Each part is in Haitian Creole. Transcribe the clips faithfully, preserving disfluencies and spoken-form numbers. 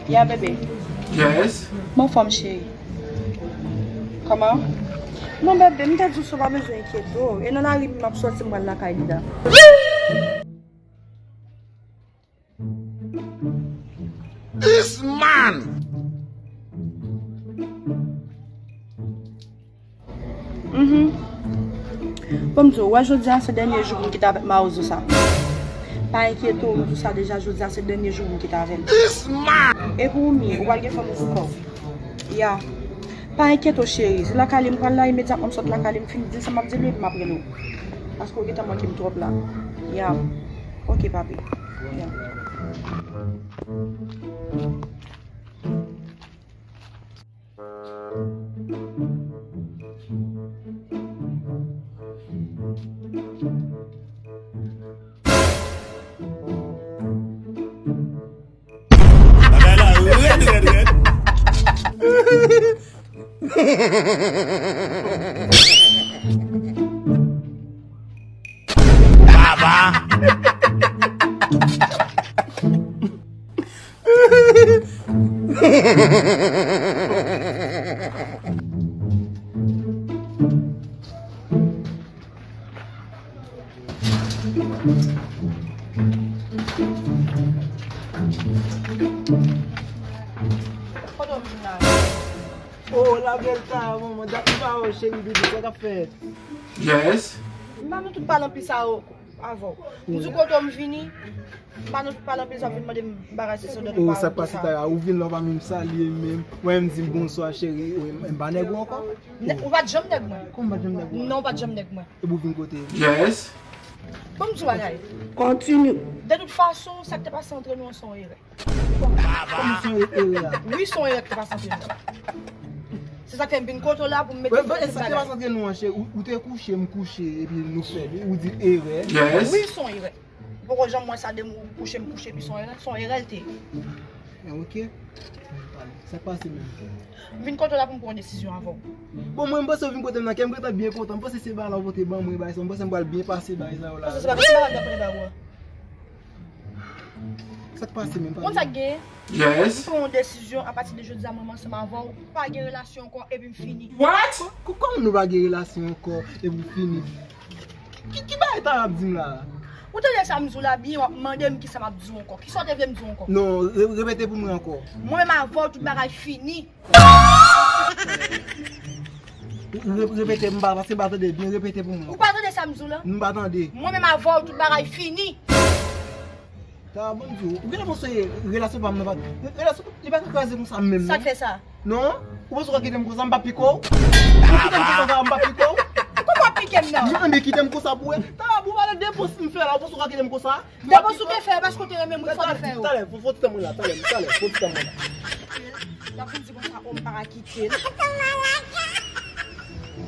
Ya, bebe. Yes. Mwen anfòm, cheri. Kòman? Non, bebe, m te di w sa w pa bezwen enkyete w. E nan lari m ap sòti, m pral lakay li la. This man! Mhm. Bon, m di w, wè, jodi a se dènye jou pou m kite avèk mawozo sa. Pa enkyete w, m di w sa deja, jodi a se dènye jou pou m kite avè l. This man! E pou ou menm, ou pral gen fanm ou pou kò w. Ya. Pa enkyete w, cheri. Se lakay li m pral la, imedyatman m sot lakay li, m fin di l sa m ap di l, epi m ap rele w. Paske w gentan manke m twòp la. Ya. Ok, papi. Ya. Bagay la rèd, rèd, rèd. Baba. Kote w vin la? Oh, la bèl ta, manman. Dat m pa wè w, cheri, bebe, sa k ap fèt? Yes. M pa nou tout pale anpil sa yo avè w. M di w kote w m vini. M pa nou tout pale anpil sa w vin mande m bagay se sou dòt. Oh, sa k pase ta, ou vin la, w pa menm salye m menm. Mwen, m di m bonswa, cheri. Ou, m pa nèg ou ankò? Ou pa t janm nèg mwen. Kòman m pa t janm nèg ou? Non, ou pa t janm nèg mwen. Epi w vin kote m? Yes. Bon, m di w bagay. Continue. De tout fason, sa k te pase antre nou an se yon erè. Kòman se yon erè a? Wi, se yon erè ki te pase antre nou. Se sa k fè m vin kote w la pou m mete fen nan tout bagay. Sa k te pase antre nou an, cheri, ou, ou te kouche, m kouche, epi nou fè li, ou di erè. Yes. Wi, se yon erè. Ou poko janm wè sa de m kouche, m kouche, epi se yon erè, se yon erè l te ye. Ok. Sa k pase menm? M vin kote w la pou m pran yon desizyon avè w. Bon, mwen, m panse w vin kote m nan, kè m gentan byen kontan. M panse se bagay la w pote ban mwen, bagay sa. M panse m pral byen pase bagay sa yo la. Panse se bagay, se bagay la pote ba ou a. Sa k pase menm, papa? Konn sa k genyen? Yes. M pran yon desizyon, apati de jodi a, mwen ansanm avè w, pa gen relasyon ankò, epi m fini. What? Kò-, kòman nou pa gen relasyon ankò, epi w fini? Ki, ki bagay ta ap di m la? Ou tande sa m di w la byen, w ap mande m kisa m ap di w ankò. Kisa w te vle m di w ankò? Non, re-, repete pou mwen ankò. Mwen menm avè w, tout bagay fini. Re-, repete, m pa, paske m pa tande byen, repete pou mwen. Ou pa tande sa m di w la? M pa tande. Mwen menm avè w, tout bagay fini. Ta bon di w, ou genlè panse relasyon pa m nan pa, relasyon, li pa ka kraze konsa menm non. Sa k fè sa? Non, ou panse w ka kite m konsa, m pa pike w? Ou kite m konsa, m pa pike w? Kòman w ap pike m nan? Non, men kite m konsa pou wè. Ta bon, pale de depans m fè la, ou panse w ka kite m konsa? Depans ou te fè, paske w te renmen m, wi, fò w te fè yo. Talè, fò, fò ti tann mwen la, talè, talè, fò ti tann mwen la. L ap vin di konsa, o, m pa ka kite l.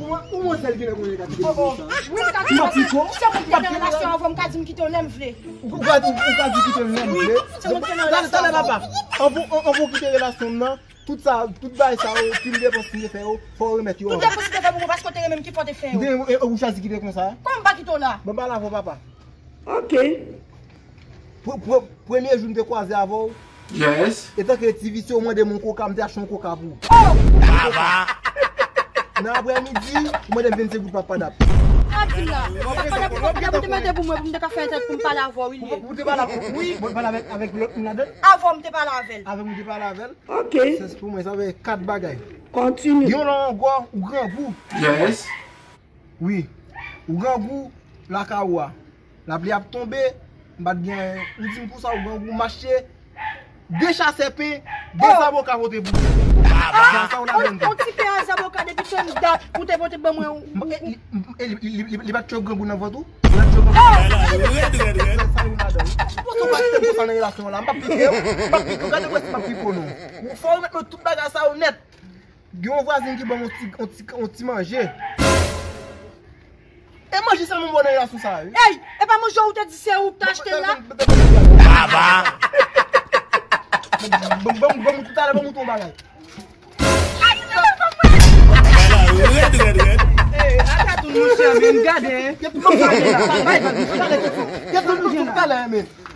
Ou, ou manzè l genlè konnen ka kite m konsa. Wi, m ka kite l. Se moun ki te nan relasyon avè w, m ka di m kite w lè m vle. Ou, ou ka di, ou ka di kite l lè m vle. Wi, se moun ki te nan relasyon avè w. Talè, talè, papa. Anvan, an-, anvan w kite relasyon m nan, tout sa, tout bagay sa yo, tout depans m te fè yo, fò w remèt yo. Tout depans ou te fè pou mwen, paske w te renmen m, ki fè w te fè yo? M te, e, e, ou chwazi kite konsa? Kòman m pa kite w la? Bon, pale avè w, papa. Ok. Pre-, pre-, premye jou m te kwaze avè w. Yes. Etanke ti visye, ou mande m yon koka, m te achte yon koka pou ou. Oh! Baba! Nan aprèmidi, ou mande m vennsenk goud papadap. Pa di m la. Papadap, papadap ou te mete pou mwen, pou m te ka fè entèt pou m pale avè w, wi, li ye. Ou te pale avè w? Wi. Mwen pale avèk, avèk lòt moun ladan? Avè w, m te pale avè l. Avè m, ou te pale avè l? Ok. Se pou mwen, sa fè kat bagay. Continue. Yon lè ankò, ou grangou. Yes. Wi. Ou grangou lakay ou a. Lapli ap tonbe, m pa t gen, ou di m konsa, ou grangou, mache, de chasè pen, de zaboka pote pou ou. Sa, sa ou ladann tou. On ti pen a zaboka depi tann dat ou te pote ban mwen. E li, li, li, li, li pa t tchwe grangou nan vant ou? Li pa t tchwe grangou nan vant ou? Rèd, rèd, rèd. Sa, sa ou ladann. Ou panse ou pa kite m konsa nan relasyon an la? M p ap pike w. M p ap pike w. Gade wè si m p ap pike w non. Fò w remèt mwen tout bagay sa yo nèt. Gen yon vwazen ki ban m yon ti, yon ti, yon ti manje. E manje sèlman m ba w nan relasyon sa a, wi. Ey, e pa manje ou te di se ou k te achte l la? Baba! Ban, ban, ban m toutalè, ban m yon bagay. Ay, ou te ban m manje. Rèd, rèd, rèd. Ey, ata tou monchè, men gade. Kèt, ban m toutalè la. Kèt, ban m toutalè, men.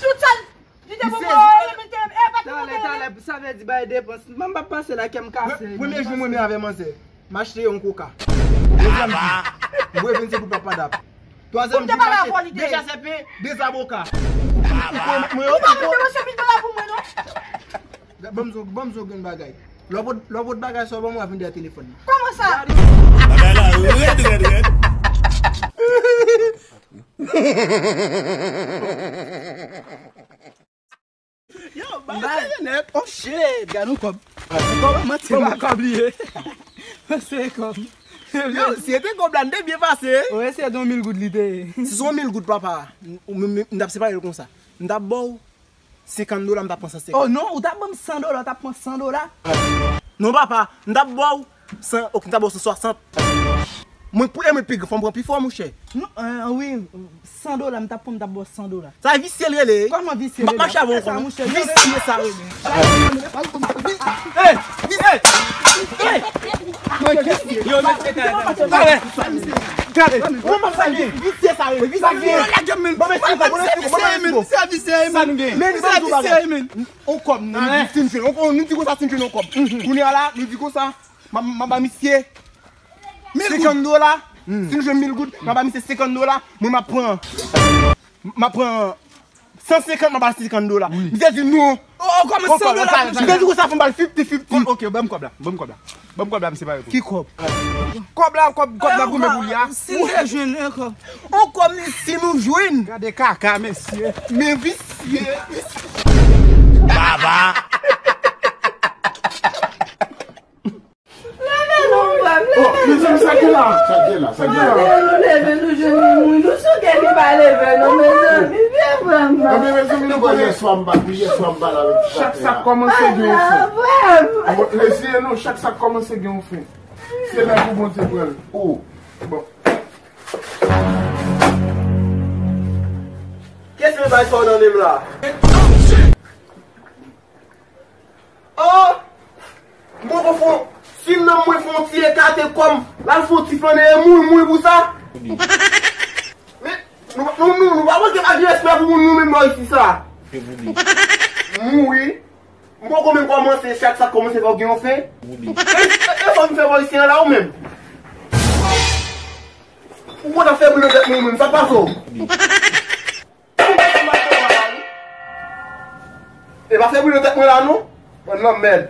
Tout sa, li te pou mwen, li te, e, pa te Talè, talè, sa vle di bay depans. Mwen pa pase la, kè m kase. Premye jou mwen men avè manzè, m achte yon koka. Dezyèm jou, m bwè vennsenk goud papa dap. Twazyèm jou, m achte de chasepen, de zaboka. Ou pa vin depanse mil dola pou mwen, non? Ban m zo, ban m zo grenn bagay. Lè w pot, lè w pot bagay sa w ban mwen, w ap vin dèyè telefòn nan. Kòman sa? Bagay la rèd, rèd, rèd. Yo, bagay serye nèt. Oh shit, gade yon kòb. Kòb, manti, pa kòb li ye. Se kòb. Yo, si se te kòb la, n te byen pase. Wi, se yon mil goud li te ye. Si se yon mil goud, papa, m, m, m, m t ap separe l konsa. M t ap ba w senkant dola, m t ap pran san senkant. Oh non, ou t ap ban m san dola, ou t ap pran san dola. Non, papa, m t ap ba w san, ok, m t ap ba w san swasant. Mwen, pou, e mwen pi gran, fò m pran pi fò, monchè. Non, euh, wi, san dola, m t ap pran, m t ap ba w san dola. Sa visye l rele. Kòman visye l rele? M p ap mache avè w, monchè. Visye sa rele. Hey! Hey! Hey! Yo, mesye, talè. Gade, kòman sa gen? Visye sa rele. Visye. Bon, mesye, bon, mesye, bon, mesye. Sa nou gen? Men, ban m di w bagay. On kòb, nou di si n jwenn, on, nou di konsa si n jwenn on kòb. Kounye a la, nou di konsa, m a, m a ba misye senkant dola. Si n jwenn mil goud, m a ba misye senkant dola. Mwen, m a pran, m a pran san senkant, m a ba l senkant dola. Misye di non. Oh, kòman san dola? Misye di konsa, fò m ba l fifty fifty. Ok, ban m kòb la, ban m kòb la. Ban m kòb la, misye pa reponn. Ki kòb? Kòb la, kòb, kòb la goumen pou li a. Si n te jwenn on kòb. On kòb, si nou jwenn. Gade kaka, mesye. Men visye. Baba. Leve non, frè m, leve non. Mezanmi, sa gen la? Sa gen la? Sa gen la? Leve nou, leve nou, jwenn nou mouri. Nou souke li pa leve non, mezanmi. Vye frè m. Anben, mezanmi, nou konnen yè swa m pa, yè swa m pa la. Chak sa kòmanse gen yon fen. Frè m. Bon, lezye nou, chak sa kòmanse gen yon fen. Se lè pou Bondye pran l. Oh. Bon. Kiyès ki bay sa w nan men m la? Oh! M poko fon. Si nanm mwen fon ti ekate kòm, l al fon ti flannen e mouri, mouri pou sa. Men, nou, nou, nou, nou pa manke pa gen respè pou moun nou menm bò isi sa. Mouri. M poko menm kòmanse, chak sa k kòmanse fòk gen yon fen. E, e, e sa w vin fè bò isi an la ou menm? Ou konn ap fè bri nan tèt mwen ou menm, sa k pase w? E pa fè bri nan tèt mwen la non. Bann lanmèd.